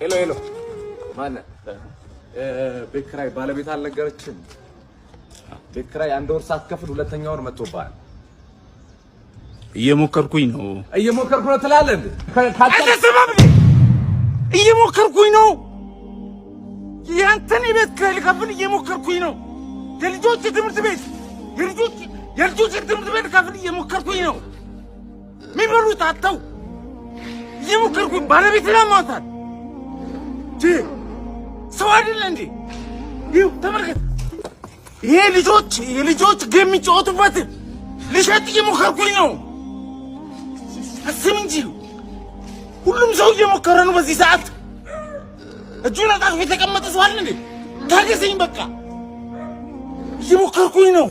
Hello, hello፣ ማነህ? ቤት ኪራይ ባለቤት አልነገረችም? ቤት ኪራይ አንድ ወር ሳትከፍል ሁለተኛ ወር መጥቶብሃል። እየሞከርኩኝ ነው። እየሞከርኩ ነው ትላለህ እንዴ? አልሰማም እንዴ? እየሞከርኩኝ ነው። ያንተን የቤት ኪራይ ልከፍል እየሞከርኩኝ ነው። የልጆች ትምህርት ቤት የልጆች ትምህርት ቤት ልከፍል እየሞከርኩኝ ነው። የሚበሉት አጥተው እየሞከርኩኝ፣ ባለቤት ላሟታል። ሰው አይደለ እንዴ? ይኸው ተመልከት። ይሄ ልጆች የልጆች game የሚጫወቱበት ልሸጥ እየሞከርኩኝ ነው። አስብ እንጂ፣ ሁሉም ሰው እየሞከረ ነው። በዚህ ሰዓት እጁን አጣጥፎ የተቀመጠ ሰው አለ እንዴ? ታገሰኝ፣ በቃ እየሞከርኩኝ ነው።